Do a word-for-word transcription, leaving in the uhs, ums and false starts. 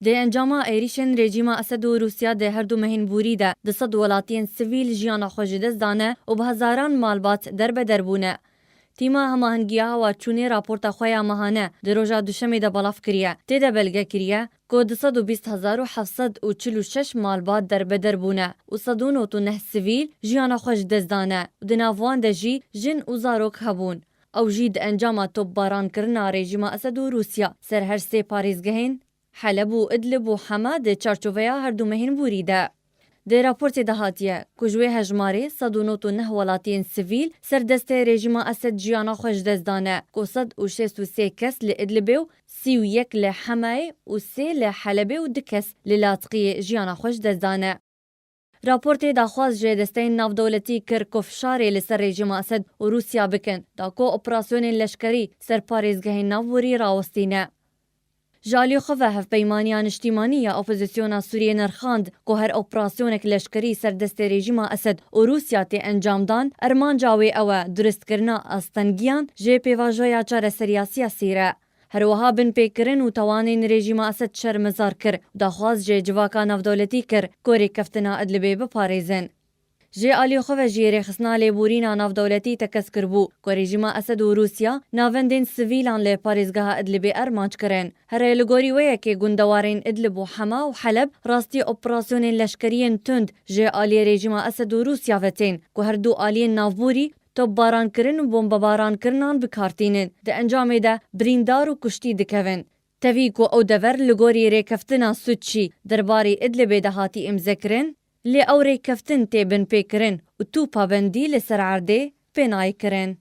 Di encama êrîşên rejîma Esed û Rûsya di her du mehên borî de du sed welatiyên sivîl jiyana xwe ji dest dane û bi hezaran malbat derbeder bûne. Tîma Hemahengiya Hewaçûnê raporta xwe ya mehane di roja Duşemê de belav kiriye. Tê de belge kiriye ku du sed û bîst hezar û heft sed û çil û şeş malbat derbeder bûne û sed û nod û neh sivîl jiyana xwe ji dest dane û di nav wan de jî jin û zarok hebûn. Ew jî di encama topbarankirina rejîma Esed û Rûsya ser her sê parêzgehên Heleb û Idlib û Hema di çarçoveya her du mehên borî de. Di raportê de hatiye ku ji wê hejmarê sed û nod û neh welatiyên sivîl ser destê rejîma Esed jiyana xwe ji dest dane, ku sed û şêst û sê kes li Idlibê û sî û yek li Hemayê û sê li Helebê û du kes li Latiqiyê jiyana xwe ji dest dane. Raportê daxwaz ji desteyên navdewletî kir ku fişarê li ser rejîma Esed û Rûsya bikin, da ku operasyonên leşkerî ser parêzgehên navborî rawestîne. Ji alî xwe ve Hevpeymaniya Niştîmanî ya Opozisyona Sûriyê nirxand ku her operasyonek leşkerî ser destê rejîma Esed û Rûsya tê encamdan, armanca wê ew e duristkirina astengiyan ji pêvajoya çareseriya siyasî re. Her wiha binpêkirin û tawanên rejîma Esed şermezar kir û daxwaz ji civaka navdewletî kir ku rêkeftina Idlibê biparêzin. Ji alî xwe ve jî rêxistina lêborîna navdewletî tekez kiribû ku rejîma Esed û Rûsya navendên sivîlan li parêzgeha Idlibê armanc kirin. Here li gorî wê yekê gundewarên Idlib û Hema û Heleb rastî operasyonên leşkeriyên tund ji aliyê rejîma Esed û Rûsya ve tên ku her du aliyên navborî topbarankirin û bombebarankirinan bi kar tînin. Di encamê de birîndar û kuştî dikevin. Tevî ku ew dever li gorî rêkeftina Sûçî derbarê Idlibê de hatî îmzekirin, lê ew rêkeftin tê binpêkirin û tu pabendî li ser erdê pê nayê kirin.